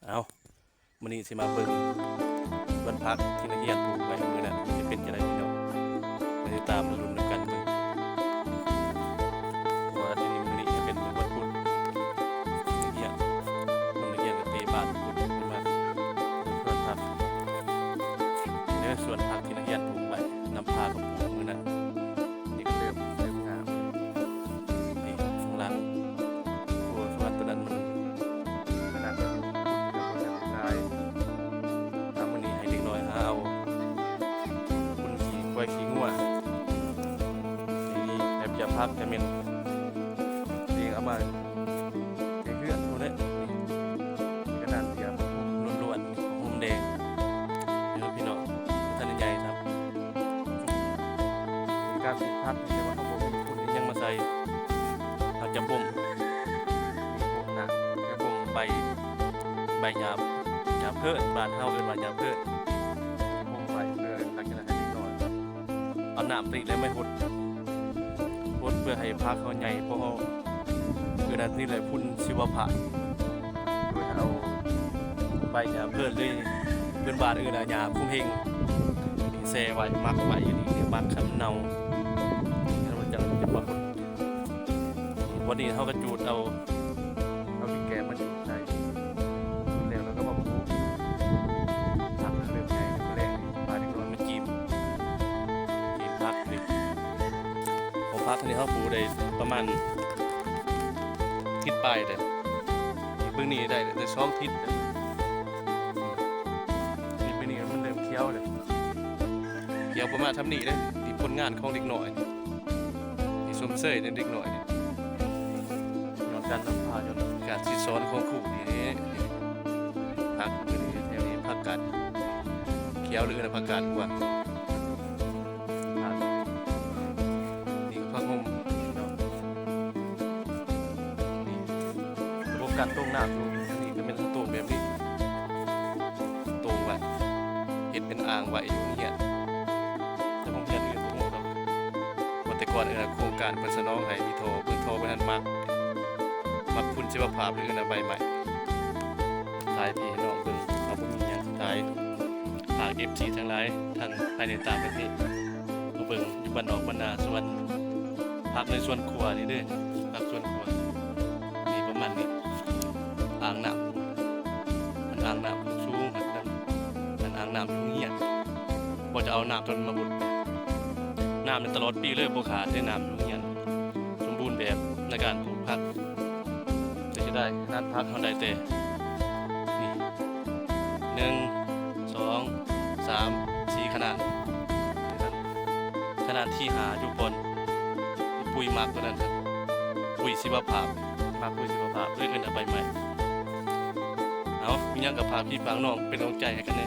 ເອົາ ມື້ນີ້ຊິມາເບິ່ງສວນຜັກທີ່ນັກຮຽນປູກໄວ້ມື້ນັ້ນ ມັນຈະເປັນຈັ່ງໃດພີ່ນ້ອງ ໄປຕິດຕາມມາລຸ້ນນຳກັນເບິ່ງ ເພາະວ່າມື້ນີ້ ມື້ນີ້ຈະເປັນວັນພຸດ ນັກຮຽນ ນັກຮຽນກໍເຕະບານພຸດມາສວນຜັກ ເດີ ສວນຜັກທີ່ນັກຮຽນປູກໄວ້ ນຳພາກັນປູກມື້ນັ້ນ ນີ້ກໍເລີ່ມ ເລີ່ມງາມ ນີ້ຂ້າງຫຼັງ ໂອ້ ສວນຕົວນັ້ນມັນ ຂະໜາດວ່າບໍ່ທັນໄດ້ຫຼາຍ ຖ້າມື້ນີ້ໃຫ້ເດັກນ້ອຍຫາເອົາຝຸ່ນຂີ້ຄວາຍຂີ້ງົວ ນີ້ແບບຢາຜັກກະແມ່ນເອງເອົາມາແຕ່ເຮືອນພຸ້ນແຫຼະ ນີ້ຂະໜາດຢາຜັກຫົ່ມລ້ວນໆ ຫົ່ມແດງ ເດີພີ່ນ້ອງ ບໍ່ທັນໄດ້ໃຫຍ່ຊ້ຳ. ການປູກຜັກ ແຕ່ວ່າເຮົາບໍ່ມີຝຸ່ນອີ່ຫຍັງມາໃສ່ ເຮົາຈະບົ່ມ ບົ່ມນ້ຳ ຈະບົ່ມໃບ ໃບຫຍ້າ ຫຍ້າເພີ້ນ ບ້ານເຮົາເອີ້ນວ່າຫຍ້າເພີ້ນ ບົ່ມໄວ້ເພື່ອຫຼັງຈາກນັ້ນໃຫ້ເດັກນ້ອຍເອົານ້ຳຕົວນີ້ແຫຼະມາຫົດ ຫົດເພື່ອໃຫ້ຜັກເຮົາໃຫຍ່ ເພາະເຮົາ ເອີ ນັ້ນນີ້ແຫຼະຝຸ່ນຊີວະພາບ ໂດຍເອົາໃບຫຍ້າເພີ້ນ ຫຼື ເພິ່ນບ້ານເອີ້ນວ່າຫຍ້າຄຸມເຮັງ ແຊ່ໄວ້ ໝັກໄວ້ຢູ່ນີ້ ໝັກໃຫ້ມັນເນົ່າ ແລ້ວມັນຈັ່ງຈະປາກົດ ວັນນີ້ເຮົາກໍຈູດເອົາ ເອົາດິນແກມມາຈູດໃສ່ ຈູດແລ້ວ ແລ້ວກໍມາປູກ ຜັກເລີ່ມໃຫຍ່ ແລ້ວກໍແລ້ງນີ້ ພາເດັກນ້ອຍມາຈີມ ຈີມຜັກນີ້ ຂອງຜັກນີ້ເຮົາປູກໄດ້ປະມານທິດປາຍແລ້ວ ເບິ່ງນີ້ໄດ້ໄດ້ສອງທິດແລ້ວ ນີ້ເບິ່ງນີ້ມັນເລີ່ມຂຽວແລ້ວ ຂຽວປະມານສ່ຳນີ້ເດ້ ນີ້ຜົນງານຂອງເດັກນ້ອຍ ນີ້ຊົມເຊີຍເດັກນ້ອຍນີ້ ຍ້ອນການນຳພາ ຍ້ອນການສິດສອນຂອງຄູນີ້ເດ້ ຜັກຢູ່ນີ້ແຖວນີ້ ຜັກກາດຂຽວ ຫຼື ເອີ້ນວ່າຜັກກາດຫວນ ນີ້ກໍຜັກຫົ່ມເນາະ ນີ້ລະບົບການໂຕ່ງນ້ຳຢູ່ ອັນນີ້ກໍແມ່ນໂຕ່ງແບບນີ້ ໂຕ່ງໄວ້ ເຮັດເປັນອ່າງໄວ້ຢູ່ໂຮງຮຽນ ແຕ່ໂຮງຮຽນອື່ນບໍ່ຮູ້ດອກ ວ່າແຕ່ກ່ອນເອີ້ນໂຄງການເພິ່ນສະໜອງໃຫ້ມີທໍ່ ເບິ່ງທໍ່ເພິ່ນຫັ້ນໝັກ ໝັກຝຸ່ນຊີວະພາບ ຫຼື ເອີ້ນວ່າໃບໄມ້ ຖ່າຍໃຫ້ພີ່ໃຫ້ນ້ອງເບິ່ງ ເຮົາບໍ່ມີຫຍັງ ຖ່າຍ ຝາກເອັຟຊີທັງຫຼາຍ ທັງພາຍໃນຕ່າງປະເທດ ມາເບິ່ງຢູ່ບ້ານນອກບ້ານນາ ສວນຜັກໃນສວນຄົວນີ້ເດີ ຜັກສວນຄົວ ນີ້ປະມານນີ້ ອ່າງນ້ຳ ອັນອ່າງນ້ຳສູງໆ ອັນອ່າງນ້ຳຢູ່ໂຮງຮຽນ ບໍ່ຈະເອົານ້ຳຕົວນີ້ມາຫົດ ນ້ຳນີ້ຕະຫຼອດປີເລີຍ ບໍ່ຂາດເລີຍ ນ້ຳຢູ່ໂຮງຮຽນ ສົມບູນແບບໃນການປູກຜັກ ແຕ່ເສຍດາຍຂະໜາດຜັກເຮົາໄດ້ແຕ່ນີ້ ໜຶ່ງ ສອງ ສາມ ສີ່ຂະໜາດ ຂະໜາດທີຫ້າຢູ່ບ່ອນປຸ໋ຍໝັກຕົວນັ້ນ ປຸ໋ຍຊີວະພາບ ໝັກປຸ໋ຍຊີວະພາບ ເອີ້ນວ່າໃບໄມ້ ເອົາ ມີຫຍັງກໍຝາກພີ່ຝາກນ້ອງເປັນກຳລັງໃຈໃຫ້ກັນແດ່